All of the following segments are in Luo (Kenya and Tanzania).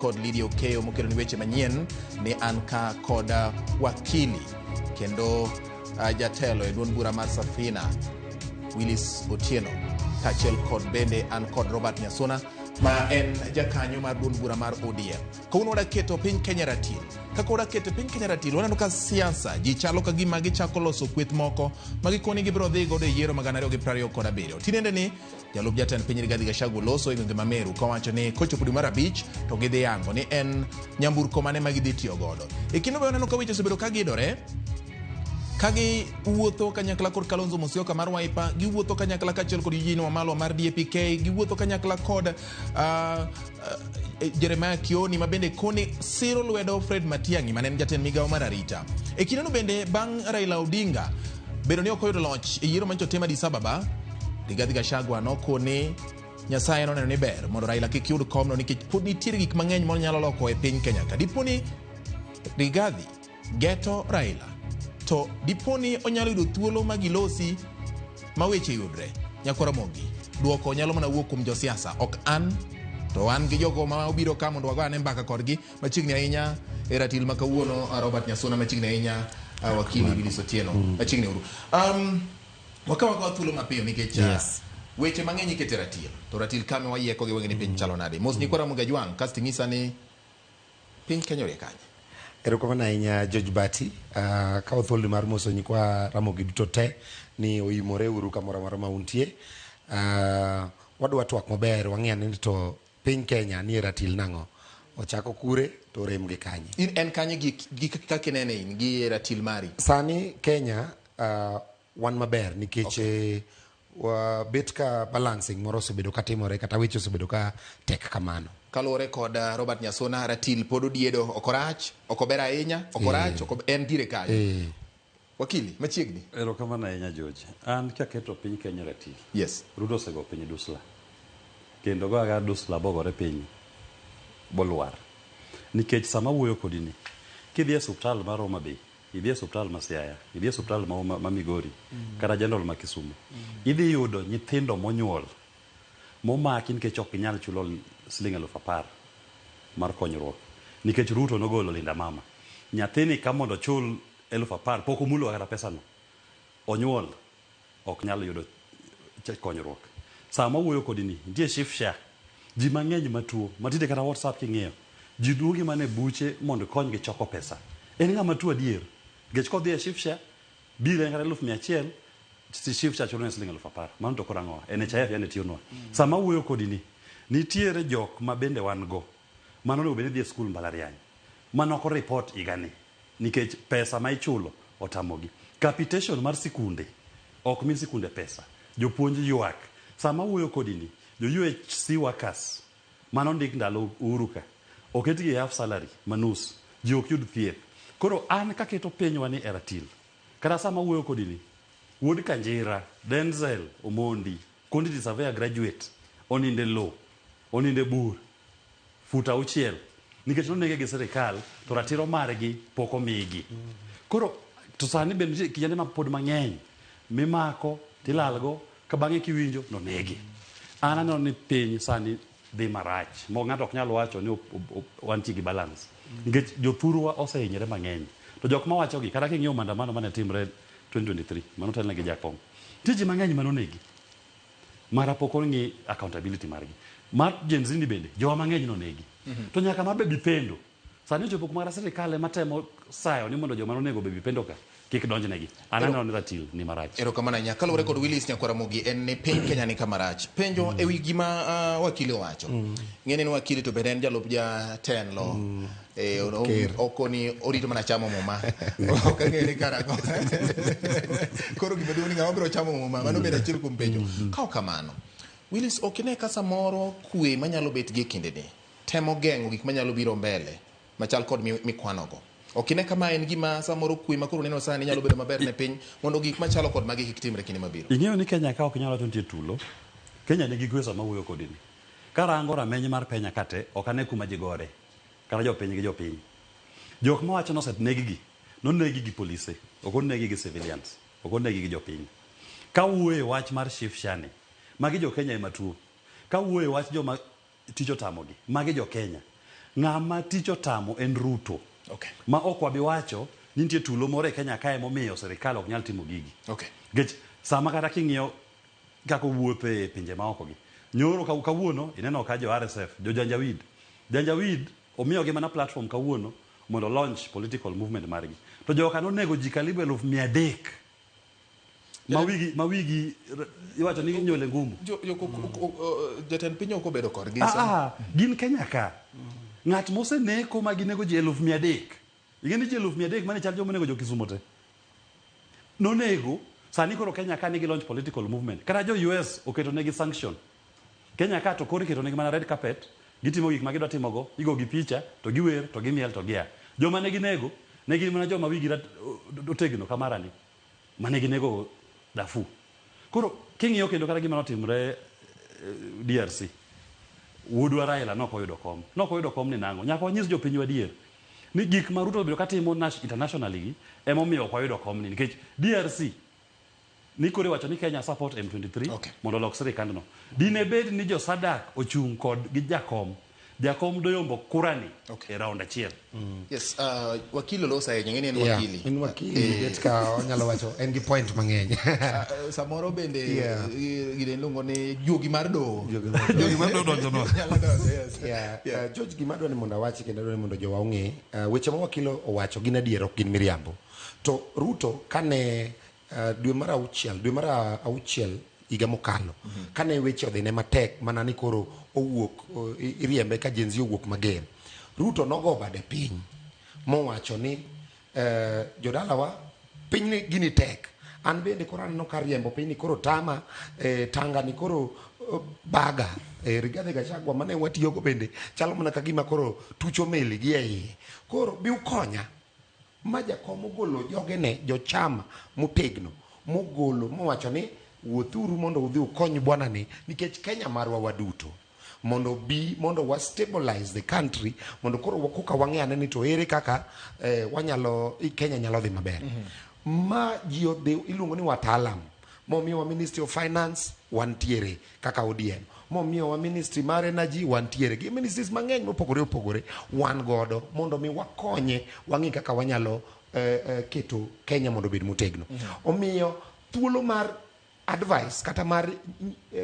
Kod Lydia Okeyo mokelo ni weche manyien ni an ka kod wakili kendo jatelo e duond bura mar Safina Willis Otieno, kaachiel kod bende an kod Robert Nyasuna ma en jakanyo mar duond bura mar ODM. Kawuono wadwa keto piny Kenya ratil. Kaka wadwa keto piny Kenya ratil, waneno ka siasa ji chalo ka gima gichako loso kweth moko ma gikoni gibiro dhi godo e yiero mag 2027. Tinende ni Jalup jatend piny Rigathi Gachagua loso e gwenge ma Meru kowacho ni kochopo dwe mar abich to gidhi yango ni en nyamburko mane ma gidhi tiyo godo. E kindeno be waneno ka weche osebedo ka gidore ka giwuotho kanyakla kod Kalonzo Musyoka mar Wiper, giwuotho kanyakla kaachiel kod Eugene Wamalwa mar DAP-K, giwuotho kanyakla kod Jeremiah Kioni ma bende koni siro lwedo Fred Matiang'i mane en jatend migawo mar arita. E kindeno bende bang' Raila Odinga bedo ni ok oyudo loch e yiero manyocha otim Addis Ababa, Rigathi Gachagua nokone Nyasaye noneno ni ber mondo Raila kik yud komno nikech pod nitiere gik mang'eny monyalo loko e piny Kenya ka. Dipo ni Rigathi geto Raila to dipo ni onyalo yudo thuolo ma gilosi ma weche yudre. Nyakwar Ramogi, duoko nyalo mana wuok kuom josiasa, ok an to an gi jogo ma obiro ka mondo wago ane mbaka kodgi machiegni ahinya e ratil ma kawuono. Robert Nyasuna machiegni ahinya, wakili Willis Otieno machiegni uru. Wakaw akawa thuolo mapiyo nikech weche mang'eny ikete e ratil to ratil kame wayieko gi wenge ni piny chalo nade. Mos nyikwa Ramogi Ajwang', kasto ing'isa ni piny Kenya orie kanye. Erokamano ahinya George Bati. Kawo thuoloni mar moso nyikwa Ramogi duto te ni oimore uru kamoro amora ma untie. Wadwa twak maber wang'i ane ni to piny Kenya nie ratil nang'o? Ochako kure to orem gi kanye? In en kanye gi, gi kaka inene in gi ratil mari? Sani Kenya wan maber nikech bet ka balancing moro osebedo ka timore kata weche osebedo ka tek kamano. Kaluwore kod Robert Nyasuna, ratil pod odiedo, ok orach, ok ober ahinya, ok orach, ok en dire kanyo. Wakili, machiegni. Erokamano ahinya George. An kaketo piny Kenya ratil. Ruto osego piny dusla. Kendo go aga dusla bogore piny bolwar. Nikech sama wuoyo kodi ni, kidhi e osiptal mar Homa Bay, idhi e osiptal ma Siaya, idhi e osiptal ma Migori, kata General ma Kisumu, idhi yudo nyithindo monyuol momaki nikech ok ginyal chulo siling 10,000 mar konyruok. Nikech Ruto nogolo Linda Mama. Nyathini ka mondo ochul 10,000 pok omulo kata pesano. Onyuol ok nyal yudo konyruok. Sama wuoyo kodi ni, nitie SHIF SHA. Ji mang'eny matuo, matinde kata WhatsApp king'iyo, ji duogi mana e buche mondo konygi choko pesa. En ng'ama tuo adier. Nikech kodhi e SHIF SHA, bill en kata 100,000, SHIF SHA chulo ne siling 10,000. Mano to koro ang'owa? NHIF yani tiyonwa. Sama wuoyo kodi ni, nitiere jok ma bende wan go, mano onego bed ni dhi e skul mbalariany, mane ok report higani, nikech pesa ma ichulo otamogi. Capitation mar sikunde, ok mi sikunde pesa. Jopuonj ywak. Sama wuoyo kodi ni, jo UHC workers, mano ndik ndalo Uhuru ka, oketgi e half salary manus, ji ok yud thieth. Koro an kaketo pinywa ni e ratil, kata sama wuoyo kodi ni, wuod Kanjira, Denzel Omondi, quantity surveyor graduate, oninde low, oninde bur, fut 6, nikech nonege gi sirikal to ratiro margi pok omigi. Koro to sani bende nitie kijande ma pod mang'eny mimako tilalgo ka bang'e kiwinjo nonegi. An aneno ni piny sani dhi marach mo ng'ato ok nyal wacho ni wantie gi balance nikech jothurwa osehinyore mang'eny to jok mawacho gi kata king'iyo maandamano mane timre 2023 mano telne gi Jakom nitie ji mang'eny manonegi mara pok ong'i accountability margi. Mar Gen Z ni bende jowa mang'eny nonegi. To nyaka mar Baby Pendo sani ochopo kuma kata sirikal ema temo sayo ni mondo joma nonego Baby Pendo ka kik donjnegi. An aneno ni ratil ni marach. Erokamano ahinya. Kaluwore kod Willis Nyakwar Ramogi en ni piny Kenya ni kama rach. Penjo ewi gima wakili owacho. Ng'eni ni wakili to bende en jalup jatelo. Okoni orito mana chamo muma. Ok ang'eyo ni karang'o. Koro gima duong' ni ng'ama biro chamo muma, mano bende achiel kuom penjo. Ka ok kamano, Willis ok ine ka samoro kwe manyalo bet gi e kindeni temo geng'o gik manyalo biro mbele machal kod mikwanogo. Ok ine kama en gima samoro kwe ma koro neno sani nyalo bedo maber ne piny mondo gik machalo kod magi kik timre kinde mabiro. Ing'eyo ni Kenya ka ok inyal wacho nitie tulo. Kenya nigi kwe sama wuoyo kodi ni. Karango rameny mar penya ka te, ok ane kuma ji gore. Kata jopiny gi jopiny. Jok mawacho ni oseneg gi, noneg gi polise, ok oneg gi civilians, ok oneg gi jopiny. Ka wuoyo e wach mar SHIF SHA ni, magi jo Kenya ema tuo. Ka wuoyo e wach joma tich otamogi, magi jo Kenya. Ng'ama tich otamo en Ruto. Okay. Ma ok wabi wacho ni nitie tulo moro e Kenya kae momiyo sirikal ok nyal timo gigi. Okay. Nikech sama kata king'iyo kaka owuotho e pinje maoko gi. Nyoro kawuono ineno ka jo RSF, jo Janjaweed. Janjaweed omiyogi mana platform kawuono mondo launch political movement margi. To joka nonego ji karibu 300,000. 'Ma wigi iwacho ni nyole ngumu. Jatend piny ok obedo kodgi. Ah, gin Kenya ka. Ng'at moseneko ma ginego ji 300,000. Ing'e ni ji 300,000 mane chal joma onego jo Kisumo te. Nonego sani koro Kenya ka nigi launch political movement. Kata jo US oketo negi sanction. Kenya ka to koro iketo negi mana red carpet, gitimo gik ma gidwa timogo, igo gi picha, to giwer, to gimiel, to gia. Joma ne ginego, ne gin mana joma wigi otegno kamarani, mane ginego Darfur. Koro king'iyo kendo kata gima notimre DRC, wuodwa Raila nok oyudo kom. Nok oyudo kom ni nang'o? Nyaka wanyis jopiny adier ni gik ma Ruto obedo katimo internationally gi emomiyo ok wayudo kom ni nikech DRC ni koro iwacho ni Kenya support M23 mondo olok sirikandno. Dine bed ni jo SADC ochung' kod gi jakom, jakom doyombo kurani e round achiel. Yes, wakili olosa ahinya, ng'eni en wakili. En wakili, bet ka onyalo wacho, en gi point mang'eny. Samoro bende gine iluongo ni juogi mar doho. Juogi mar doho donjonwa. Nyalo donjo, yes. Yeah. George, gima adwa ni mondo awachi kendo adwa ni mondo jowa ong'e, weche ma wakilo owacho gin adier, ok gin miriambo. To Ruto kane dwe mar 6 higa mokalo, kane weche odhine matek mana ni koro owuok iriembe ka Gen Z owuok mager, Ruto nogo bade piny mowacho ni jodalawa, piny ni gini tek, an bende koro aneno ka riembo piny ni koro tama, tanga ni koro baga, Rigathi Gachagua mane watiyogo bende chalo mana ka gima koro tucho meli gi e iye, koro bi ukonya. Ma jakom ogolo jogene, jochama motegno mogolo, mowacho ni wuothuru mondo udhi ukony bwana ni nikech Kenya marwa waduto, mondo bi mondo wa stabilize the country, mondo koro koka wang'e ane ni to ere kaka wanyalo Kenya nyalo dhi maber. Ma ji odhi iluongo ni wataalam momiyowa Ministry of Finance, wantiere kaka ODM, momiyowa Ministry mar Energy, wantiere gi ministries mang'eny mopogore opogore wan godo mondo mi wakonye wang'i kaka wanyalo keto Kenya mondo obed motegno. Omiyo thuolo mar advice kata mar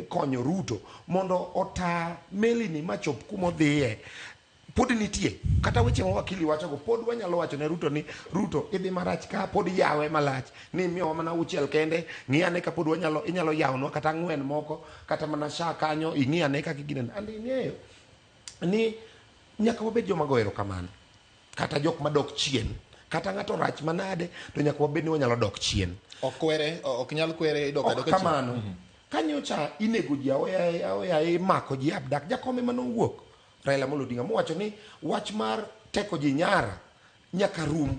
konyo Ruto mondo ota melini machop kumodhiye pod nitie. Kata weche ma wakili wachogo pod wanyalo wacho ne Ruto ni Ruto idhi marach ka pod yawe malach ni miyowa mana 6 kende, ng'i ane ka pod wanyalo inyalo yawnwa kata 4 moko kata mana sha kanyo, ing'i ane kaka gineno. And ing'eyo ni nyaka wabed joma go erokamano kata jok madok chien, kata ng'ato rach manade to nyaka wabed ni wanyalo dok chien. Ok kwere, ok nyal kwere, idok Ok adoka chien. Kamano kanyocha inego ji aoyaye aoyaye, imako ji abdak, jakom ema nowuok Raila Amolo Odinga mowacho ni wach mar teko ji nyara nyaka rum,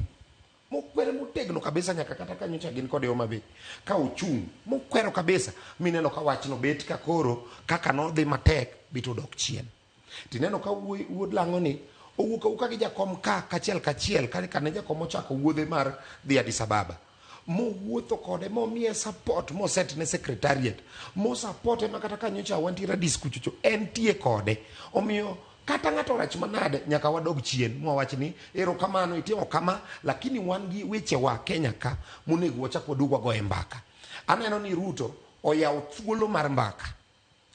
mokwere motegno kabisa nyaka kata kanyocha gin kode Homa Bay ka ochung' mokwero kabisa mineno ka wachno bet ka koro kaka nodhi matek bit odok chien. Tineno ka wuod lang'o ni owuok awuoka gi jakom ka kachiel kachiel ka kane jakom ochako wuodhe mar dhi Addis Ababa, mowuotho kode, momiye support, moset ne secretariat, mosapote ma kata kanyocha wantiere Addis kuchocho entie kode. Omiyo kata ng'ato rach manade, nyaka wadog chien mwawach ni erokamano itimo kama, lakini wan gi wechewa Kenya ka monego wachak waduog wagoye mbaka. Aneno ni Ruto oyawo thuolo mar mbaka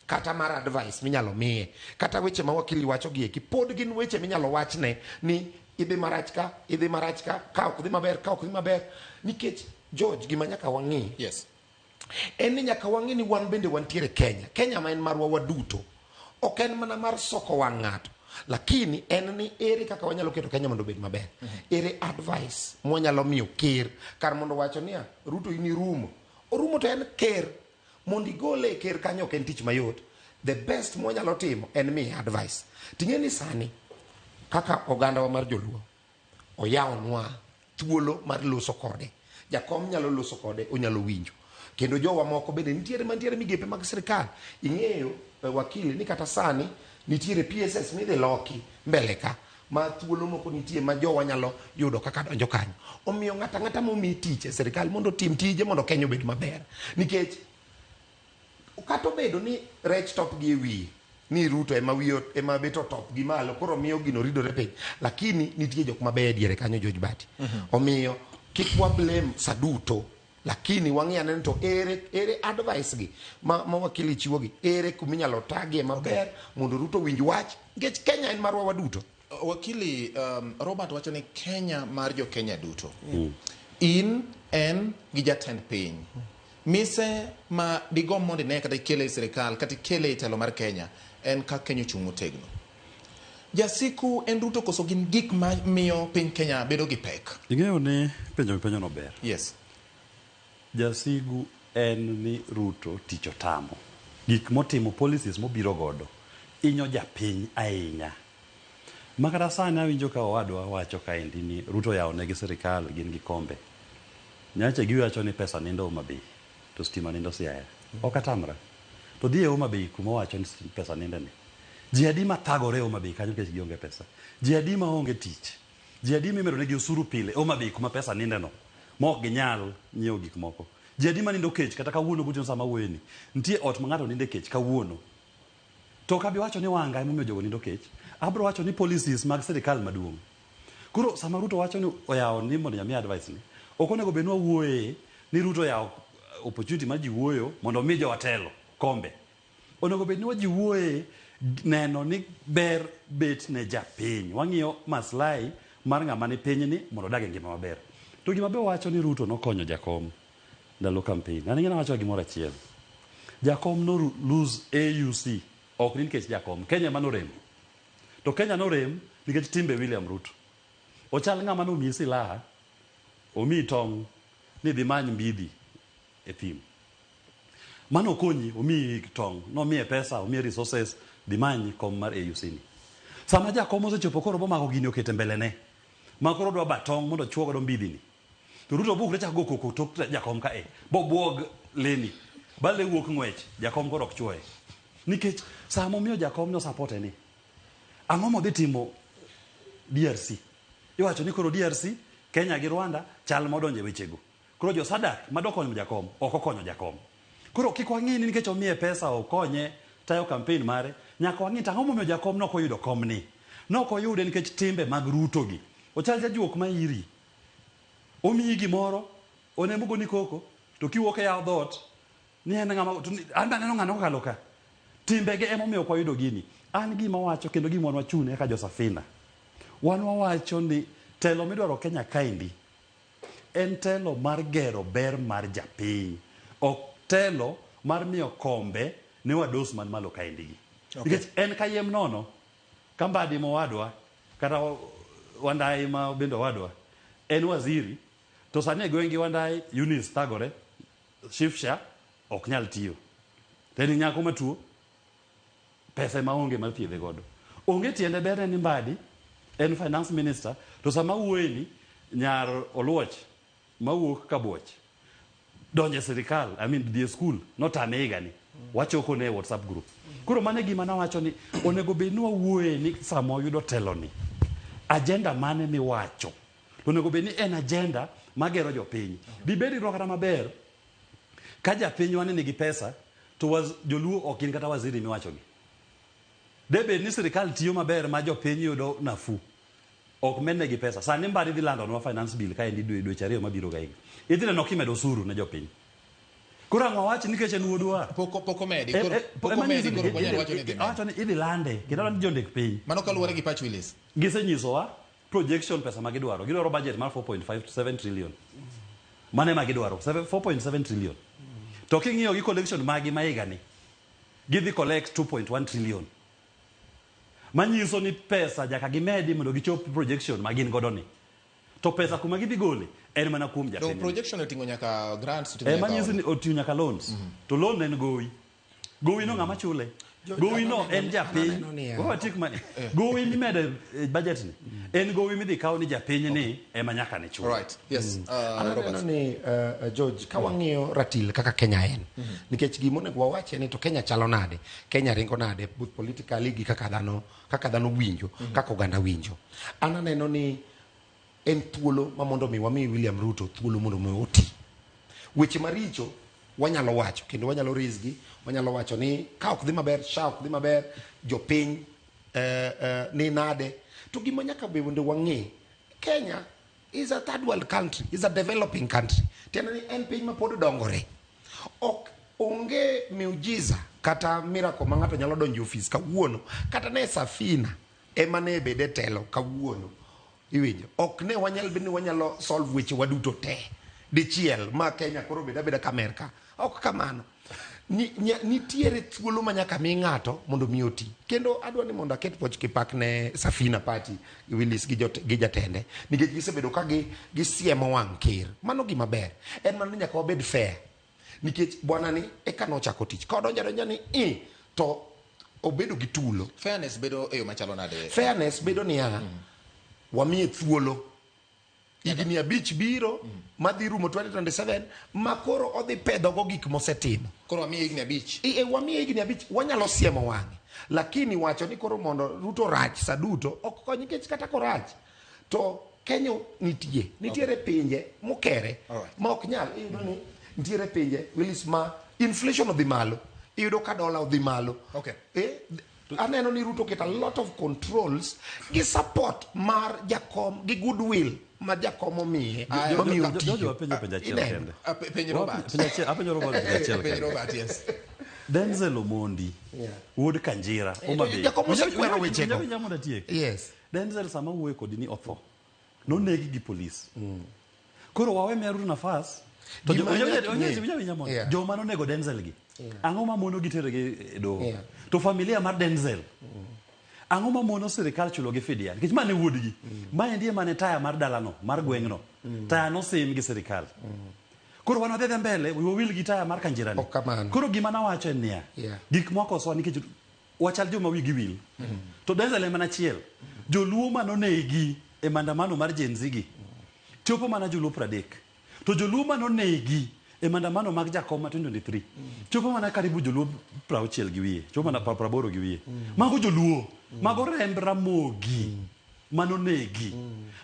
kata mar advice minyalo miye, kata weche ma wakili wacho gi eki pod gin weche minyalo wachne ni idhi marach ka, idhi marach ka, ka ok dhi maber, ka ok dhi maber, nikech George, gima nyaka wang'i en ni nyaka wang'i ni wan bende wantiere Kenya. Kenya ma en marwa waduto, ok en mana mar soko wang' ng'ato, lakini en ni ere kaka wanyalo keto Kenya mondo obed maber. Ere advice mwanyalo miyo ker kar mondo wacho niya Ruto in irumo, orumo, to en ker mondo igole e ker kanyo ok en tich mayot. The best mwanyalo timo en miye advice. Ting'e ni sani kaka ogandawa mar joluo oyawnwa thuolo mar loso kode, jakom nyalo loso kode, onyalo winjo, kendo jowa moko bende nitiere mantiere migepe mag sirikal. Ing'eyo wakili ni kata sani nitiere PSS midhi loki mbele ka ma thuolo moko nitie ma jowa nyalo yudo kaka donjo kanyo. Omiyo ng'ato ang'ata momi tich e sirikal mondo otim tije mondo Kenya obed maber, nikech kata obedo ni rech top gi e wiye. Ni Ruto ema wiye ema bet otop gi malo koro miyo gino ridore piny. Lakini nitie jok mabeyo e diere kanyo George Bati. Omiyo kik wa blame sa duto lakini wang'i ane ni to ere ere advice gi ma, ma wakili chiwo gi ere kuminyalo tagie maber mondo Ruto winj wach nikech Kenya en marwa waduto. Wakili Robert wacho ni Kenya mar jo Kenya duto. In en gi jatend piny. Mise ma digomb mondo ine kata ikele e sirikal kata ikele e telo mar Kenya en ka Kenya ochung' motegno. Jasiku en Ruto koso gin gik ma miyo piny Kenya bedo gi pek? Ing'eyo ni penjo mipenjo no ber. Yes. Jasigu en ni Ruto tich otamo. Gik motimo policies mobiro godo inyo japiny ahinya. Ma kata sani awinjo ka owadwa wacho kaendi ni Ruto oyawo negi sirikal gin gi kombe. Nyache giwacho ni pesa nindo Homa Bay to stima nindo Siaya. Ok atamra. To dhi e Homa Bay kuma owacho ni pesa ninde ni. Ji adi mathagore Homa Bay kanyo nikech gionge pesa? Ji adi maonge tich? Ji adi mimedo negi osuru pile Homa Bay kuma pesa ninde no ma ok ginyal nyiewo gik moko? Ji adi manindo kech kata kawuono gotieno sama awuoyeni? Nitie ot ma ng'ato ninde kech kawuono. To ok abi wacho ni Wanga emomiyo jogo nindo kech. Abro wacho ni policies mag sirikal maduong'. Koro sama Ruto wacho ni oyawo ni mondo nyamiye advice ni, ok onego bed ni wawuoye ni Ruto oyawo opportunity mar ji wuoyo mondo omi jowatelo kombe. Onego bed ni waji wuoye neno ni ber bet ne japiny. Wang'iyo maslahi mar ng'ama ni piny ni mondo odag e ngima maber. To gima be wacho ni Ruto nokonyo jakom ndalo campaign. An ing'e nawacho gimoro achiel. Jakom no lose AUC ok ni nikech jakom. Kenya ema norem. To Kenya norem nikech timbe William Ruto. Ochal ng'ama nomiyi silaha, omiyi tong' ni dhi many mbidhi e thim. Mano okonyi, omiyi tong', nomiye pesa, omiye resources, dhi many kom mar AUC ni. Sama jakom osechopo koro bomako gini okete mbele ne, ma koro odwa ba tong' mondo ochuo godo mbidhi ni. To Ruto bukre chak go koko tok jakom ka e, bobuog leni. Ba le wuok ng'wech, jakom koro ok chuoye. Nikech sama omiyo jakom no supporte ni, ang'o modhi timo DRC? Iwacho ni koro DRC, Kenya gi Rwanda chal modonjo e wechego. Koro jo SADC madwa konyo jakom ok okonyo jakom. Koro kik wang'i ni nikech omiye pesa okonye tayo campaign mare, nyaka wang'i to ang'o momiyo jakom nok oyudo kom ni. Nok oyude nikech timbe mag Ruto gi. Ochal jajuok ma iri. Omiyi gimoro, onemo goni koko, to kiwuok e yawo dhoot, ni en ng'ama to an be aneno ng'ano kokalo ka. Timbege emomiyo ok wayudo gini. An gima wacho kendo gima wan wachung'ne kaka jo Safina. Wan wawacho ni telo midwaro Kenya kaendi en telo mar gero ber mar japiny. Ok telo mar miyo kombe ne wados man malo kaendi gi. Okay. Nikech en kayiem nono, ka Mbadi mowadwa, kata Wandayi ma bende owadwa, en waziri, to sani e gweng' gi Wandayi, Eunice thagore, Shifsha ok nyal tiyo. To en nyako matuo, pesa ema onge mar thiedhe godo. Onge tiende berne ni Mbadi en finance minister, to sama wuoye ni nyar Oluoch mawuok Kabuoch donjo e sirikal, I mean dhi e skul, notame higani. Wachoko ne e WhatsApp group. Koro mano e gima nawacho ni onego bed ni wawuoye ni sama wayudo telo ni, agenda mane miwacho? To onego bed ni en agenda magero jopiny. Dibed riwruok kata maber ka japinywa ni nigi pesa to waz, joluo ok gin kata waziri miwachogi. Debed ni sirikal tiyo maber ma jopiny yudo nafuu, ok mednegi pesa. Sani Mbadi dhi landonwa finance bill kaendi dwe dweche ariyo mabiro kaegi. Idhi neno kimedo osuru ne jopiny. Koro ang' wawach nikech en wuodwa. Pok pok omedi Eh, koro eh, pok ema omedi nyiso ni koro ok wanyal wacho ni idhi med. awacho ni idhi lande kendo adwa ni jondik piny. Mano kaluwore gi pach Willis. Gisenyisowa projection pesa ma gidwaro. Gidwaro budget mar 4.57 trillion. Mano ema gidwaro, 4.7 trillion. To king'iyo gi collection magi ma higani, gidhi collect 2.1 trillion. Manyiso ni pesa nyaka gimedi mondo gichop projection ma gin godo ni. To pesa kuma gidhi gole en mana kuom Dong japiny. projection oting'o nyaka grants, oting'o Ema nyaka nyiso ni oting'o nyaka loans. To loan en gowi. Gowi no ng'ama chule? Gowi no en japiny. Aneno niya. We watiek mani. Gowi mimedo e budget ni en gowi midhi kaw ni japiny ni ema nyaka ne chul. Right. Yes. Aneno Robert. ni George, ka wang'iyo ratil kaka Kenya en, nikech gima onego wawach en ni to Kenya chalo nade, Kenya ringo nade, both politically gi kaka dhano, kaka dhano winjo, kaka oganda winjo. An aneno ni en thuolo ma mondo mi wami William Ruto thuolo mondo mi oti. Weche maricho Wanyalo wacho kendo wanyalo raise gi, wanyalo wacho ni ka ok dhi maber, SHA ok dhi maber, jopiny ni nade. To gima nyaka bende wang'e, Kenya is a third world country, is a developing country. Tiende ni en piny ma pod dongore. Ok onge miujiza kata miracle ma ng'ato nyalo donjo e ofis kawuono, kata ne Safina ema ne bede telo kawuono. Iwinjo? Ok ne wanyal bed ni wanyalo solve weche waduto te dichiel ma Kenya koro bed abeda ka Amerka. Ok kamano. Nitiere thuolo ma nyaka mi ng'ato mondo mi oti. Kendo adwa ni mondo aket poch kipak ne Safina Party gi Willis gi jatende, nikech gisebedo ka gisiemo wang' ker. Mano gima ber. En mana ni nyaka wabed fair. Nikech bwana ni eka nochako tich. Ka odonjo adonja ni i to obedo gi tulo. Fairness bedo e yo machalo nade? Fairness bedo niya, wamiye thuolo. Higni 5 biro madhi rumo 2027 ma koro odhi pedhogo gik mosetimo. Koro wamiye higni 5. Wamiye higni 5, wanyalo siemo wang'e. Lakini wacho ni koro mondo Ruto rach sa duto ok kony, nikech kata korach to Kenya nitie. Nitiere pinje mokere ma ok nyal. Iyudo ni nitiere pinje Willis ma inflation odhi malo. Iyudo ka dola odhi malo. Aneno ni Ruto keto a lot of controls gi support mar jakom gi goodwill ma jakom omiye. Omiyo otiyo. Jojo, wapenjo penjo achiel kende. Penj Robert. Apenjo Robert penjo achiel Penj Robert, yes. Denzel Omondi, wuod Kanjira, Homa Bay. Jakom osekwero wechego. Winjo mondo atiek. Yes. Denzel sama wuoyo kodi ni otho, nonegi gi polis. Koro wawe miyo Ruto nafas. To winjo mondo. Joma nonego Denzel gi. Ang'o ma mono gitere gi e doho? To familia mar Denzel. Ang'o ma mono sirikal chulo gi fidia? Nikech mane wuodgi. Maendi ema ne taya mar dalano, mar gweng'no. Taya nosim gi sirikal. Koro wan wadhi mbele, wawil gi taya mar Kanjira ni. Koro gima nawacho en niya, gik moko osowa nikech wachal joma wigi wil. To Denzel ema achiel. Joluo manonegi e maandamano mar Gen Z gi chopo mana joluo 30. To joluo manonegi e maandamano mag Jakom ma 2023 chopo mana karibu joluo 60 gi wiye, chopo mana 80 gi wiye. Mago joluo, mago remb Ramogi manonegi.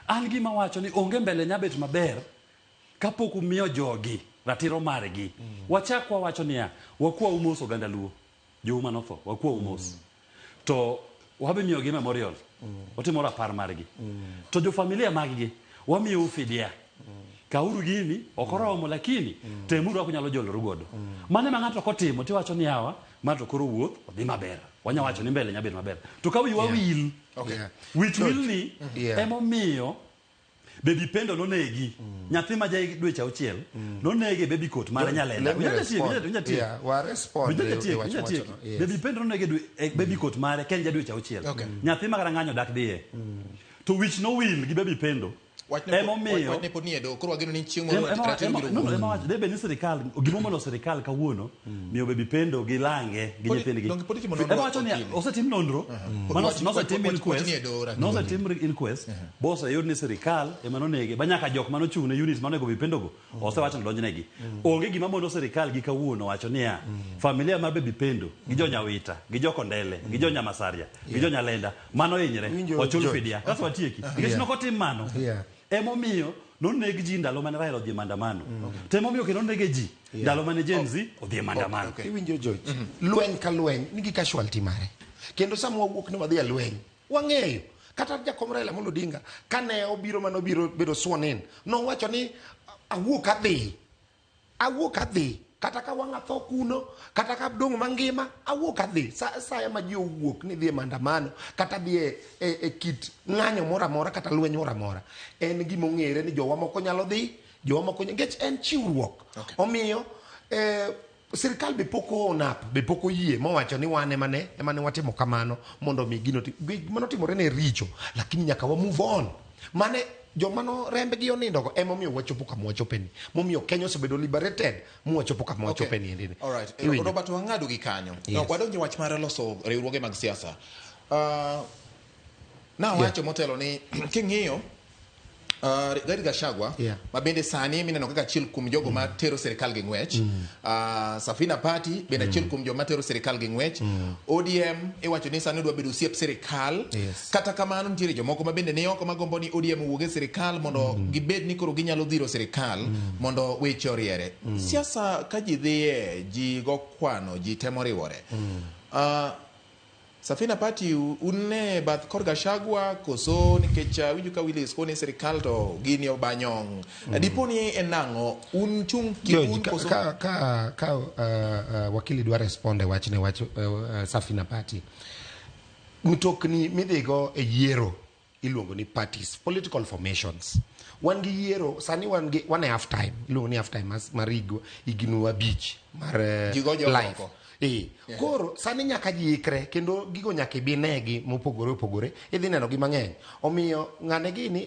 An gima wacho ni onge mbele nyabet maber kapok umiyo jogi ratiro margi. Wachak wawacho niya, wakwau mos oganda Luo. Jou manotho, wakwau mos. To wabe miyogi memorial. Watimo rapar margi. To jo familia maggi wamiyou fidia. Kauru gini, ok oromo lakini temuru kaka unyalo joloru godo. Mano ema ng'ato kotimo tiwacho ni yawa, ma to koro wuoth odhi maber. Wanya wacho ni mbele nyabet maber. To ka wiwa wil, wich wil ni emomiyo Baby Pendo nonegi. Nyathi ma ja dweche 6 nonegi baby coat mare Nyalenda. Baby Pendo nonegi baby coat mare ken ja dweche 6. Nyathi ma kata ng'anyo dak dhiye. To wich nowil gi Baby Pendo. Emomiyo wachne pod nie doho. Koro wageno ni chieng' moro ratiro biro wuok. Ema wacho, debe ni sirikal, gimomono sirikal kawuono, miyo Baby Pendo gi lange gi nyithindgi. Ema wacho ni osetim nonro, nosetim inquest, nosetim inquest, boseyud ni sirikal ema nonege, ba nyaka jok manochung' ne unit manonego Baby Pendo go, osewacho ni donjnegi. Onge gima mono sirikal gi kawuono wacho niya, familia mar Baby Pendo gi jo Nyawita, gi jo Kondele, gi jo Nyamasaria, gi jo Nyalenda, mano hinyre, ochul fidia. Kasto watieki. Nikech nokotim mano, emomiyo noneg ji ndalo mane Raila odhi e maandamano. To emomiyo kendo nonege ji ndalo mane Gen Z odhi e maandamano. Iwinjo George, lweny ka lweny nigi casualty mare. Kendo sama wawuok ni wadhi e lweny, wang'eyo kata jakom Raila Amolo Odinga kane obiro mane obiro bedo sworn in, nowacho ni awuok adhi. Awuok adhi. Kata ka wang' atho kuno, kata ka dong' mangima, awuok adhi. Saya ma ji owuok ni dhi e maandamano, kata dhi e kit ng'anyo moro amora, kata lweny moro amora. En gima ong'ere ni jowa moko nyalo dhi, jowa moko nikech en chiwruok. Omiyo, sirikal be pok o own up, be pok oyie mowacho ni wan emane watimo kamano mondo mi gino gima notimore ne richo, lakini nyaka wa move on. Mane joma no rembgi onindogo emomiyo wachopo kama wachopeni. Momiyo Kenya osebedo liberated mwachopo kama wachopeni endi ni. All right. Robert, wang'ado gi kanyo. Wadonjo wach mar loso riwruoge mag siasa. Nawacho motelo ni king'iyo Rigathi Gachagua Yeah. ma bende sani mineno kaka achiel kuom jogo ma tero sirikal gi ng'wech. Safina Party bende achiel kuom joma tero sirikal gi ng'wech. ODM iwacho ni sani dwa bedo osiep sirikal. Yes. Kata kamano nitiere jomoko ma bende ni oko magombo ni ODM owuog e sirikal mondo gibed ni koro ginyalo dhiro sirikal mondo weche oriere. Siasa ka ji dhiye, ji go kwano, ji temo riwore. Safina Party un ne bath kor Gachagua koso nikech awinjo ka Willis koni sirikal to gini obanyong. Dipo ni en nang'o un chung' George, kibun ka, koso ka wakili dwa respond e wachne wach Safina Party. Mtokni midhigo e yiero iluongo ni parties, political formations. Wan gi yiero, sani wan gi wan e half time, iluongo ni half time mar higni abich mar Ji go jogo life. oko. Koro sani nyaka ji ikre kendo gigo nyaka ibinegi mopogore opogore, idhi neno gi mang'eny. Omiyo ng'ane gini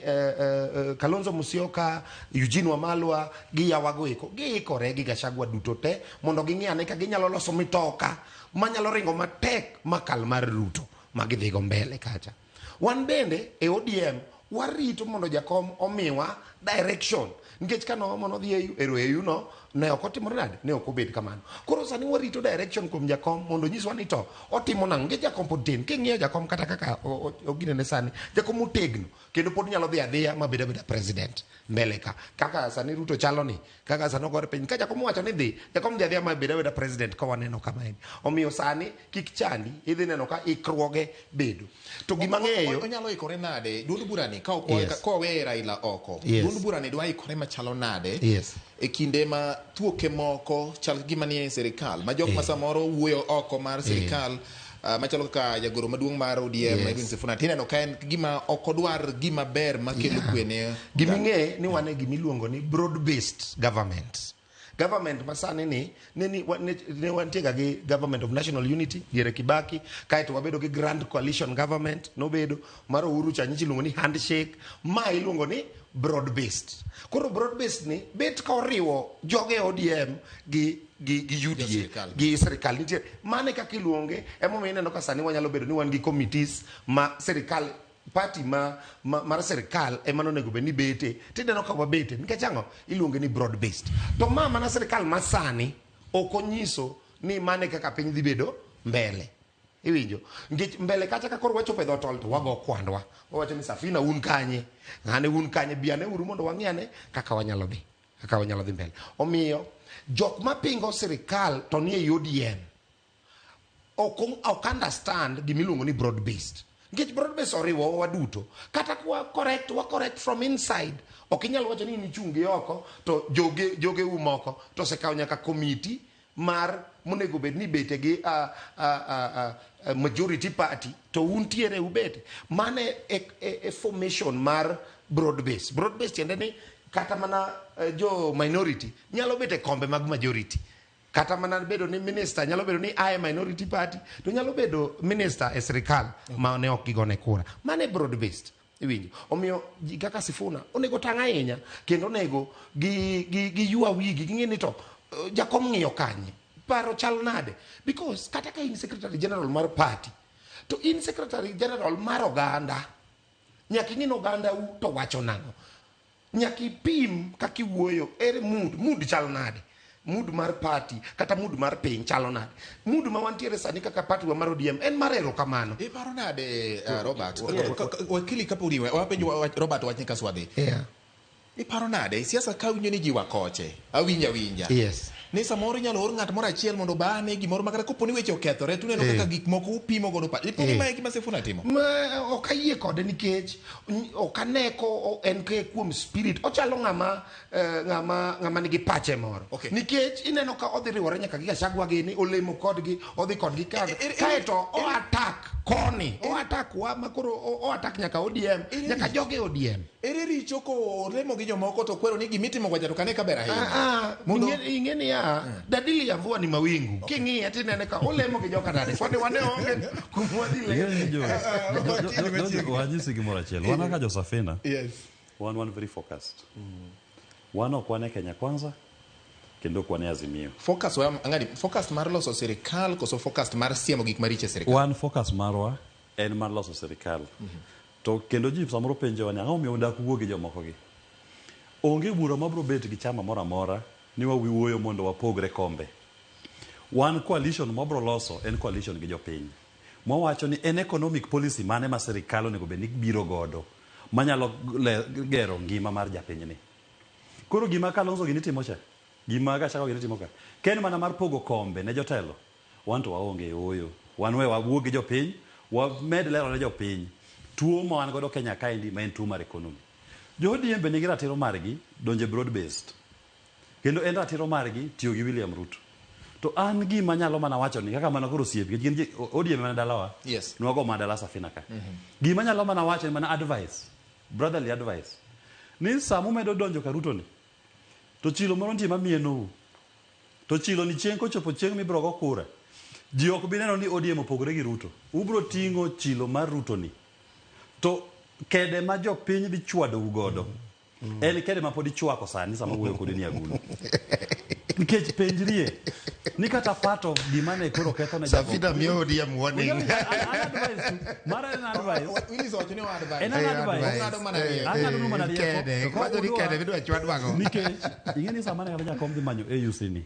Kalonzo Musyoka, Eugene Wamalwa gi yawago eko giikore gi Gachagua duto te mondo ging'i ane ka ginyalo loso mitoka manyalo ringo matek makal mar Ruto ma gidhigo mbele kacha. Wan bende e ODM warito mondo jakom omiwa direction nikech ka noomo nodhi AU, ero AU no ne ok otimore nade, ne ok obed kamano. Koro sani warito direction kuom jakom mondo onyiswa ni to otimo nang'o, nikech jakom pod tin. King'iyo jakom kata kaka oginene sani, jakom otegno kendo pod nyalo dhi adhiya mabed abeda president mbele ka. Kaka sani Ruto chalo ni, kaka sani ogore piny, ka jakom owacho ni dhi, jakom dhi adhiya mabed abeda president ka waneno kama en. Omiyo sani kik chandi, idhi neno ka ikruoge bedo. To gima ng'eyo onyalo ikore nade duond burani ka ok Yes. ka owe Raila oko. Yes. Duond burani dwa ikore machalo nade Yes. e kinde ma thuoke moko chal gima nie sirikal ma jok ma samoro wuoyo oko mar sirikal machalo kaka jagoro maduong' mar ODM Yes. Edwin Sifuna tineno ka en gima ok odwar gima ber makelo kwe ne Gima ing'e ni wan e gima iluongo ni broad based government. Government masani ni ne wantie ga gi government of national unity diere Kibaki, kaeto wabedo gi grand coalition government nobedo mar Uhuru cha nyicha iluongo ni handshake, ma iluongo ni broad based. Koro broad based ni bet ka oriwo joge ODM gi UDA sirikal. gi sirikal nitie. Mane kaka iluonge, emomiyo ineno ka sani wanyalo bedo ni wan gi committees ma sirikal party ma mar sirikal ema nonego bed ni bete, tineno ka wabete nikech ang'o iluonge ni broad based. To ma mana sirikal ma sani ok onyiso ni mane kaka piny dhi bedo mbele. Iwinjo? Nikech mbele kacha ka koro wachopo e dho tol to wago kwandwa. Wawacho ni Safina un kanye? Ng'ane un kanye? Biane uru mondo wang'i ane kaka wanyalo dhi. Kaka wanyalo dhi mbele. Omiyo jok mapingo sirikal to nie ODM ok understand gimiluongo ni broad based. Nikech broad based oriwo waduto. Kata kwa correct, wa correct from inside. Ok inyal wacho ni in ichung' gi oko to joge u moko to osekawo nyaka committee mar monego bed ni bete gi majority party to untiere ubete. Mane e formation mar broad base. Broad base tiende ni kata mana jo minority nyalo bet e kombe mag majority. Kata mana bedo ni minister nyalo bedo ni ae minority party to nyalo bedo minister e sirikal ma ne ok gigone kura. Mane broad based. Iwinjo? Omiyo ji kaka Sifuna onego tang' ahinya kendo onego gi ywa wigi ging'e ni to jakom ng'iyo kanye, paro chal nade, because kata ka in secretary general mar party to in secretary general mar oganda, nyaka ing'e ni oganda u to wacho nang'o, nyaka ipim kaka iwuoyo, ere mood chal nade, mood mar party kata mood mar piny chalo nade. Mood ma wantiere sani kaka party wa mar ODM en mar erokamano. Iparo nade Robert? Wakili kapod wapenjo Robert wachni kaswadhi. Iparo nade siasa ka winjo ni ji wakoche, awinja winja. Yes. Ni samoro inyalo or ng'at moro achiel mondo obane gimoro makata kopo ni weche okethore to uneno kaka gik moko upimo godo pa. Ipo ni mae gima Sifuna timo? Ma ok ayie kode nikech ok ane ko en ke kuom spirit. Ochalo ng'ama nigi pache moro. Okay. Nikech ineno ka odhi riwore nyaka gi Gachagua gini, olemo kodgi, odhi kodgi ka. Kaeto o attack koni, o attack wa ma koro o attack nyaka ODM, nyaka joge ODM. Ere richo ko olemo gi jomoko to kwero ni gimitimo gwacha to kane ka ber ahinya. Mondo Ing'e niya, dalili ya mvua ni mawingu. King'iye tinene ka olemo gi joka nade. Kwani wane onge kuma wadhi le. Wanyisi gimoro achiel. Wan kaka jo Safina, Yes. wan very focused. Wan ok wan e Kenya Kwanza, kendo ok wan e Azimio. Focus wa angani, focus mar loso sirikal koso focus mar siemo gik maricho e sirikal? Wan focus marwa en mar loso sirikal. To kendo ji samoro penjowa ni ang'o momiyo udak wuo gi jomoko gi? Onge bura mabiro bet gi chama moro amora ni wawuoyo mondo wapogre kombe. Wan coalition mabiro loso en coalition gi jopiny. Mwawacho ni en economic policy mane ma sirikal onego bed ni biro godo manyalo gero ngima mar japinyni. Koro gima Kalonzo gini timo cha, gima Gachagua gini timo ka, ka en mana mar pogo kombe ne jotelo, wan to waonge ooyo. Wan we wawuo gi jopiny, wamed lero ne jopiny tuo ma wan godo Kenya kaendi ma en tuo mar economy. Jo ODM be nigi ratiro margi donjo e broad based. Kendo en ratiro margi tiyo gi William Ruto. To an gima nyalo mana wacho ni kaka mana koro osiep gin ODM mana dalawa. Nwago mana dala Safina ka. Gima nyalo mana wacho en mana advice, brotherly advice. Ni sama umedo donjo ka Ruto ni, to chilo moro nitie mamienou. To chilo ni chieng' kochopo chieng' mibiro go kura, ji ok bi neno ni ODM opogore gi Ruto. Ubiro ting'o chilo mar Ruto ni. To kede ma jopiny dhi chwadou godo, en kede ma pod ichwako sani sama wuoyo kodi ni agulu. Nikech penjrie ni kata part of gima ne koro ketho ne Safina miyo ODM warning. An advice tu. Mara en advice. Willis owacho ni advice. En advice. Ong'ado mana rieko. Ang'ado nu mana rieko. Kede, To ka wacho ni udwa- kede midwa chwadwago. Nikech ing'e ni sama ne kata jakom dhi manyo AUC ni.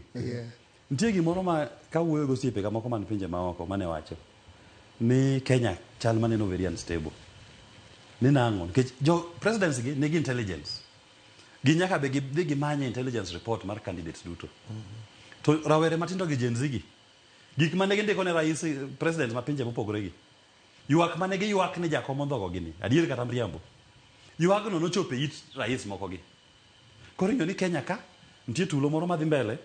Nitie gimoro ma kawuoyo gi osiepe ga moko man pinje maoko mane wacho ni Kenya chal maneno very unstable. Ni nang'o? Nikech jo presidents gi nigi intelligence. Gi nyaka be gidhi gimanye intelligence report mar candidates duto. To rawere matindo gi Gen Z gi, gik mane gindiko ne rais president ma pinje mopogore gi, ywak mane giywak ni jakom ondhogo gini, adier kata mriambo. Ywagno nochopo e it rais moko gi. Koro ing'eyo ni Kenya ka nitie tulo moro madhi mbele.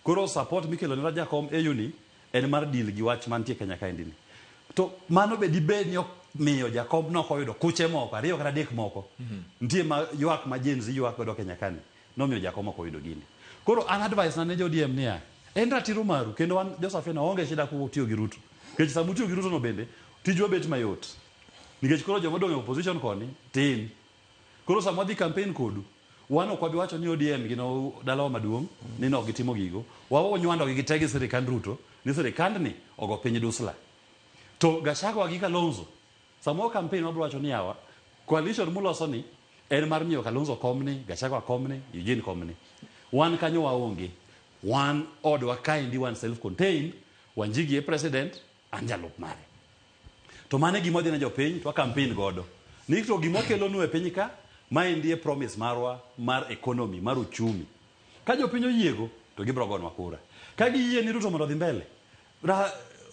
Koro support mikelo ne jakom AU ni en mar deal gi wach mantie Kenya kaendi ni. To mano be dibed ni miyo jakom nok oyudo kuche moko ariyo kata adek moko. Nitie ma ywak ma Gen Z ywak godo Kenya kani. Nomiyo jakom ok oyudo gini. Koro an advice na ne jo ODM niya, en ratiro maru kendo wan jo Safina waonge shida kutiyo gi Ruto. Nikech sama utiyo gi Ruto no bende tijwa bet mayot. Nikech koro joma odong' e opposition koni tin. Koro sama wadhi campaign kodu, wan ok wabi wacho ni ODM gin dalawa maduong' ni nok gitimo gigo. Wawo gi gite gi sirikand Ruto ni sirikandni ogo piny dusla. To Gachagua gi Kalonzo, sama wa campaign wabiro wacho ni yawa, coalition muloso ni en mar miyo Kalonzo komni, Gachagua komni, Eugene komni. Wan kanyo waonge. Wan odwa kaendi wan self contained, Wanjigi e president, an jalup mare. To mano e gima wadhi ne jopiny to wa campaign godo. Ni to gima wakelonu e piny ka, maendi e promise marwa mar economy, mar uchumi. Ka jopiny oyiego, to gibiro gonwa kura. Ka giyie ni Ruto mondo odhi mbele,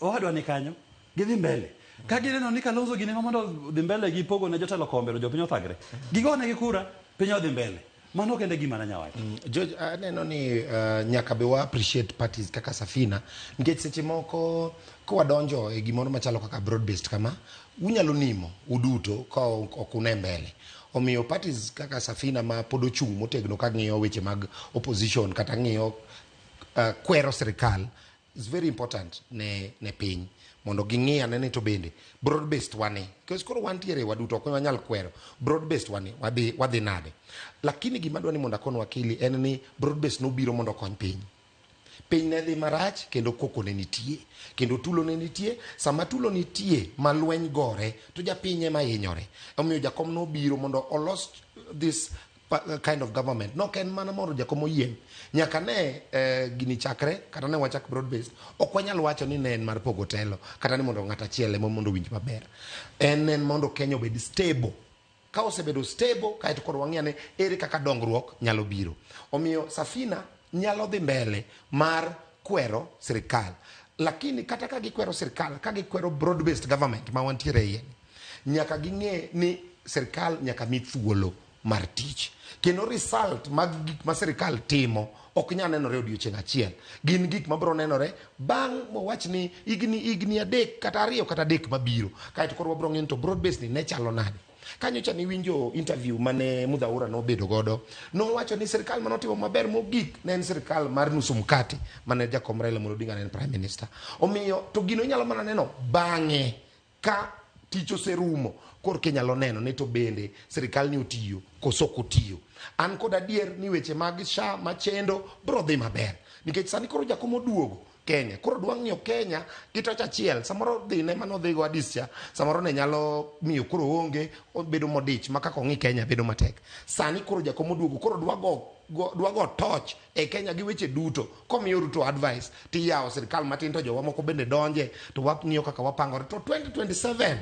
owadwa ni kanyo, gidhi mbele. Ka gineno ni Kalonzo gini ema mondo odhi mbele gi pogo ne jotelo kombe to jopiny othagre, gigonegi kura, piny odhi mbele. Mano kende gima nanya wacho. George, aneno ni nyaka be wa appreciate parties kaka Safina nikech seche moko kwadonjo e gimoro machalo kaka broad based kama unyalo nimo uduto ka ok une mbele. Omiyo parties kaka Safina ma pod ochung' motegno ka ng'iyo weche mag opposition kata ng'iyo kwero sirikal is very important ne piny mondo ging'i ane ni to bende broad based wani nikech koro wantiere waduto ok wanyal kwero broad based wani wadhi nade. Lakini gima adwa ni mondo akon wakili en ni broad based nobiro mondo okony piny. Piny ne dhi marach kendo koko ne nitie kendo tulo ne nitie. Sama tulo nitie ma lweny gore to japiny ema hinyore. Omiyo jakom nobiro mondo olos this kind of government. Nok en mana mondo jakom oyieng'. Nyaka ne gini chakre kata ne wachak broad based ok wanyal wacho ni ne en mar pogo telo kata ni mondo ng'at achiel ema mondo owinj maber. En mondo Kenya obed stable. Ka osebedo stable kaeto koro wang'i ane ere kaka dongruok nyalo biro. Omiyo Safina nyalo dhi mbele mar kwero sirikal. Lakini kata ka gikwero sirikal, ka gikwero broad based government ma wantiere iye ni, nyaka ging'e ni sirikal nyaka mi thuolo mar tich. Kendo result mag gik ma sirikal timo ok nyal nenore odiochieng' achiel. Gin gik mabiro nenore bang' mowach ni higni 3 kata 2 kata 3 mabiro. Kaeto koro wabiro ng'eyo ni to broad based ni ne chalo nade. Kanyocha niwinjo interview mane Mudhaura nobedo godo, nowacho ni sirikal manotimo maber mogik ne en sirikal mar nusu mkate mane jakom Raila Amolo Odinga ne en prime minister. Omiyo to gino inyalo mana neno bang'e ka tich oserumo korka inyalo neno ni to bende sirikal ni otiyo koso ok otiyo. An kod adier ni weche mag SHA machendo biro dhi maber nikech sani koro jakom oduogo. Kenya. Koro dwa ng'iyo Kenya gi toch achiel. Samoro dhine mane odhigo Addis cha, samoro ne nyalo miyo koro oonge, obedo modich ma kaka ong'i Kenya bedo matek. Sani koro Jakom oduogo, koro dwa go toch e Kenya gi weche duto. Komiyo Ruto advice, tiyawo sirikal matin to jowa moko bende donje, to wang'iyo kaka wapangore. To 2027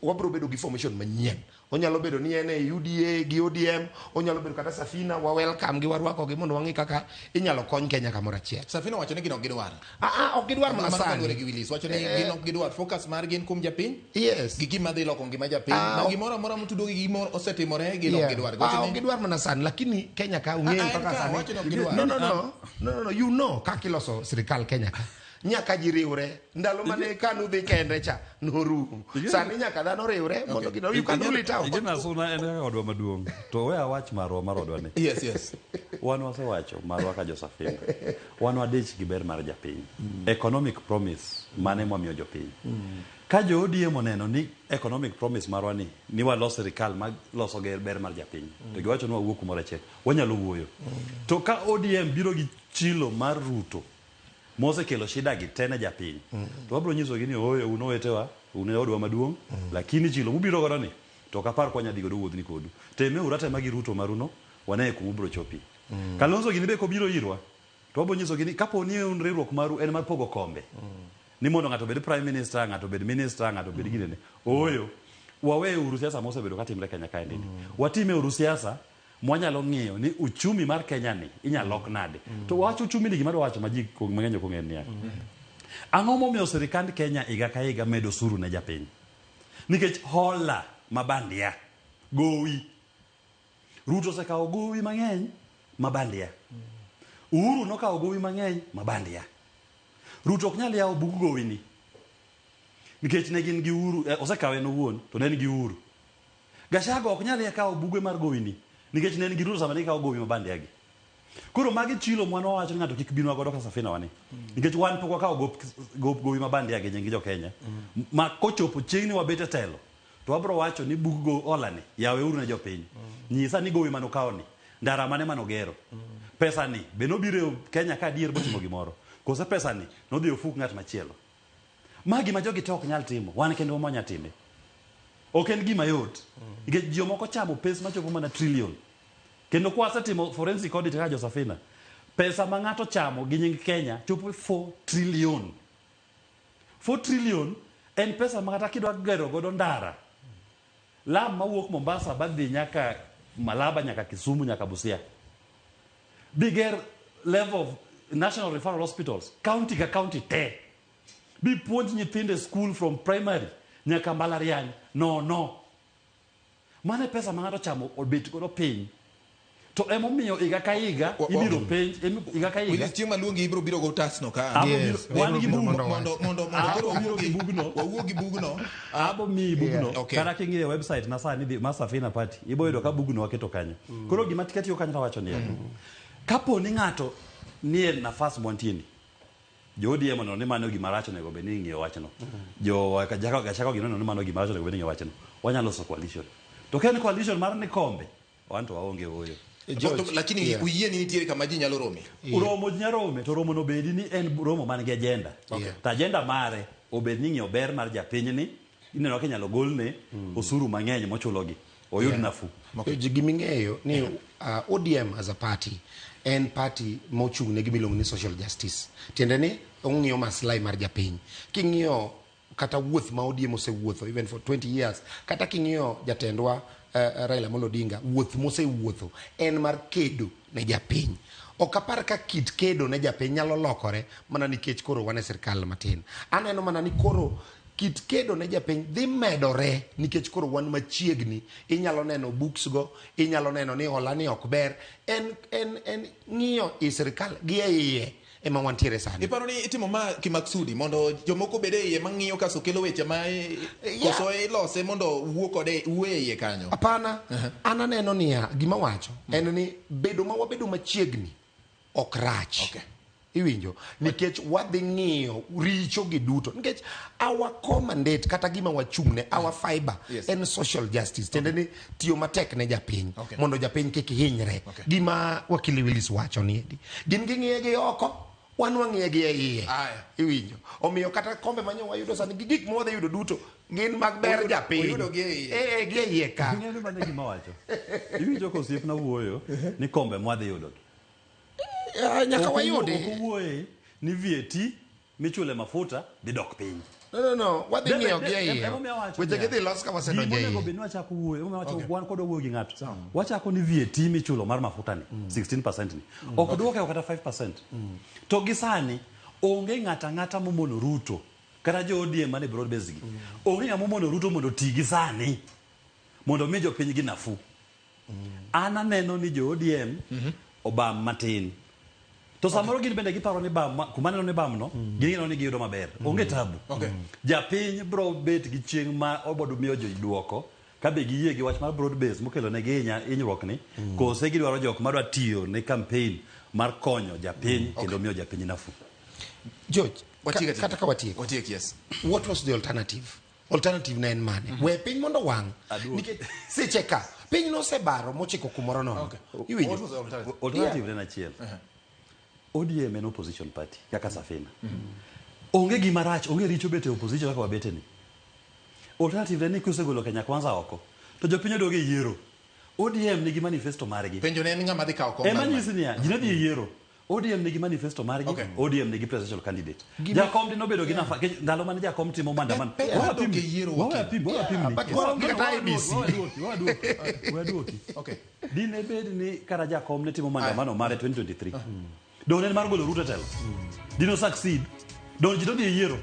wabiro bedo gi formation manyien. Onyalo bedo ni en e UDA gi ODM, onyalo bedo kata Safina, wa welcome gi warwako gi mondo wang'i kaka inyalo kony Kenya kamoro achiel. Safina wacho ni gin ok gidwar. Ok gidwar mana sani. Gi Willis wacho ni gin ok gidwar, focus mar gin kuom japiny. Yes. Gi gima dhi loko ngima japiny. Ma gimoro amora motudo gi gimoro osetimore, gin ok gidwar. Ok gidwar mana sani, lakini Kenya ka ung'eyo kaka sani. No, you know kaka iloso sirikal Kenya ka. Nyaka ji riwre. Ndalo mane kanu dhi kende cha norumo. Sani nyaka dhano riwre mondo gino you can rule it out. Igena Suna en kaka odwa maduong'. To we awach marwa mar odwa ni. Yes, yes. Wan wasewacho marwa ka Josephine. Wan wadich gi ber mar japiny. Economic promise mane mwamiyo jopiny. Ka jo ODM oneno ni economic promise marwa ni walos sirikal ma loso ber mar japiny. To giwacho ni wawuok kumoro achiel. Wanyalo wuoyo. To ka ODM biro gi chilo mar Ruto mosekelo shida gi te ne japiny. To wabiro nyisogi ni ooyo un owetewa, un e odwa maduong', lakini chilo mubiro godo ni to ok apar kwa dhi godo wuodhni kodu. Temeuru atema gi Ruto maruno, wane kuma ubiro chopi. Kalonzo gini be kobiro irwa, to wabiro nyisogi ni kapo ni un riwruok maru en mar pogo kombe. Ni mondo ng'ato obed prime minister, ng'ato obed minister, ng'ato obed ginene. Ooyo, waweuru siasa mosebedo katimre Kenya kaendi ni. Watimeuru siasa mwanyalo ng'iyo ni uchumi mar Kenya ni inyalo lok nade. To wach uchumi ni gima dwa wacho ma ji mang'eny ok ong'eyo niya. Ang'o momiyo sirikand Kenya higa ka higa medo osuru ne japiny? Nikech hola mabandia, gowi. Ruto osekawo gowi mang'eny mabandia. Uhuru nokawo gowi mang'eny mabandia. Ruto ok nyal yawo bug gowi ni. Nikech ne gin gi Uhuru, osekawe en owuon, to ne en gi Uhuru. Gachagua ok nyal kawo buge mar gowi ni. Nikech ne en gi Ruto sama ne gikawo gowi mabandia gi. Koro magi chilo mwan wawacho ni ng'ato kik binwa godo ka Safina wani. Nikech wan pok wakawo gop gowi mabandia gi nying jo Kenya. Ma kochopo chieng' ni wabet e telo, to wabiro wacho ni bug go hola ni, yaweuru ne jopiny. Nyisa ni gowi manokawo ni, ndara mane manogero. Pesa ni, be nobiro e Kenya ka adier botimo gimoro. Kose pesa ni, nodhi ofuk ng'at machielo. Ma gima jogi te ok nyal timo, wan kendo mwanya time. Ok en gima yot. Nikech jomoko chamo pesa machopo mana trillion. Kendo kwasetimo forensic audit kaka Josafina, pesa ma ng'ato chamo gi nying Kenya chopo 4 trillion. 4 trillion en pesa ma kata kidwa gero godo ndara. Lam mawuok Mombasa badhi nyaka Malaba, nyaka Kisumu, nyaka Busia. Biger level of national referral hospitals, county ka county te. Bi puonj nyithindo e school from primary nyaka mbalariany. No. Mano e pesa ma ng'ato chamo obet godo piny. To emomiyo higa ka higa ibiro penj, higa ka higa. Willis chieng' maluongi ibiro biro go otasno ka. Yes. Wan gi bugno. Mondo koro wawuo gi bugno. Abo miyi bugno. Kata king'iyo website na sani mar Safina Party, ibo yudo ka bugno waketo kanyo. Koro gima tiketiyo kanyo tawacho niya. Kapo ni ng'ato nie nafas mwantie ni, jo ODM oneno ni mano gima rach onego bed ni ing'iyo wachno. Jo Gachagua gi neno ni mano gima rach onego bed ni ing'iyo wachno. Wanyalo loso coalition. To ka en coalition mar ni kombe, wan to waonge ooyo. Lakini uyie ni nitiere kama ji nyalo rome. Romo ji nyalo rome, to romo no bedi ni en romo man gi agenda. To agenda mare obed ni ing'iyo ber mar japinyni, ineno ka inyalo golne osuru mang'eny mochulogi, oyud nafuu. Giming'eyo ni ODM as a party en party mochung' ne gima iluongo ni social justice. Tiende ni ong'iyo maslahi mar japiny. King'iyo kata wuoth ma ODM osewuotho even for 20 years, kata king'iyo jatendwa Raila Amolo Odinga, wuoth mosewuotho en mar kedo ne japiny. Ok apar ka kit kedo ne japiny nyalo lokore mana nikech koro wan e sirkal matin. Aneno mana ni koro kit kedo ne japiny dhi medore nikech koro wan machiegni. Inyalo neno books go, inyalo neno ni hola ni ok ber. En ng'iyo i sirkal gi e iye ema wantiere sani. Iparo ni itimo ma kimaksudi mondo jomoko obed e iye mang'iyo kaso kelo weche ma koso ilose mondo wuo kode wuo e iye kanyo. Hapana, an aneno niya, gima wacho en ni bedo ma wabedo machiegni ok rach. Iwinjo nikech wadhi ng'iyo richo gi duto nikech our core mandate kata gima wachung'ne our fiber en social justice. Tiende ni tiyo matek ne japiny mondo japiny kik hinyre. Gima wakili Willis wacho ni gin ging'iye gi oko. Wan wang'iye gi e iye. Aya. Iwinjo. Omiyo kata kombe ma nyo wayudo sani gi gik ma wadhi yudo duto gin mag ber japiny. Oyudo gi e iye. Eh, gi e iye ka. Ing'eyo mano e gima wacho. Iwinjo ka osiepna wuoyo ni kombe mwadhi yudo gi. Nyaka Ok wayudi. Ok owuoye ni VAT michule mafuta dhi dok piny. No, no, no. Wadhi ng'iyo gi e iye. Emomiyo awacho Weche niya, gi dhi los ka wasedonjo e gima onego iye. bed ni wachako wuoyo, emomiyo awacho wan kodwa wuoyo gi ng'ato. Wachako ni VAT michulo mar mafuta ni 16% ni. Ok duoke kata 5%. To gi sani onge ng'ata ang'ata momono Ruto kata jo ODM mane broad base gi. Onge ng'ama omono Ruto mondo oti gi sani mondo omi jopiny gi nafuu. An aneno ni jo ODM obam matin. To samoro gin bende giparo ni bam, kuma aneno ni bam no, gin gineno ni giyudo maber. Onge tabu. Japiny bro bet gi chieng' ma obodo miyo ji duoko ka be giyie gi wach mar broad base mokelo ne gi hinyruok ni, kose gidwaro jok madwa tiyo ne campaign mar konyo japiny kendo miyo japiny nafuu. George, Watiek atieka. kata ka watieko. Watiek, yes. What was the alternative? Alternative ne en mane? We piny mondo wang'. Nikech seche ka piny nosebaro mochiko kumoro nono. Iwinjo? What was the alternative? Alternative en achiel. ODM en opposition party kaka Safina. Onge gima rach, onge richo bet e opposition kaka wabete ni. Alternative en ni kisegolo Kenya Kwanza oko, to jopiny odog e yiero. ODM nigi manifesto margi. Penjo ne en ng'ama dhi kawo kom. Ema mar nyisi niya, ji ne dhi e yiero. ODM nigi manifesto margi, ODM nigi presidential candidate. Jakom dinobedo gi nafas, nikech ndalo mane jakom timo maandamano. Pe- pe- dok e yiero wakil. Wawe but waonge kata IEBC. Waduoki. Okay. Dine bed ni kata jakom ne timo maandamano mare 2023. Donge en mar golo Ruto e telo. Dino succeed. Donge ji dodhi e yiero.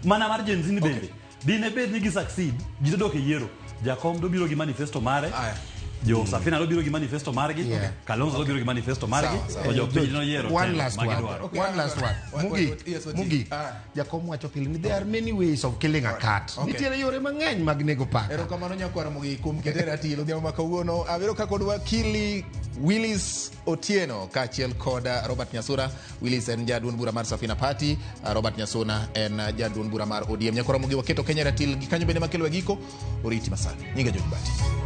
Mana mar Gen Z ni bende. Dine bed ni gi succeed, ji dodok e yiero. Jakom dobiro gi manifesto mare. Aya. Jo Safina dobiro gi manifesto margi. Yeah. Kalonzo dobiro gi manifesto margi. Sawa, sawa. To jopiny noyiero One telo last ma word. gidwaro. Okay. One last word. Mogik. Yes, watiek. Mogik. Ah. Jakom wacho pile ni there are many ways of killing a cat. Okay. Nitiere yore mang'eny mag nego paka. Erokamano nyakwar Mogik kuom kete ratil odhiambo ma kawuono. Abedo ka kod wakili Willis Otieno kaachiel kod Robert Nyasura. Willis en jaduond bura mar Safina Party, Robert Nyasuna en jaduond bura mar ODM. Nyakwar Ramogi waketo Kenya ratil gi kanyo bende makelo e giko. Oriti masani. Nyinga George Bati.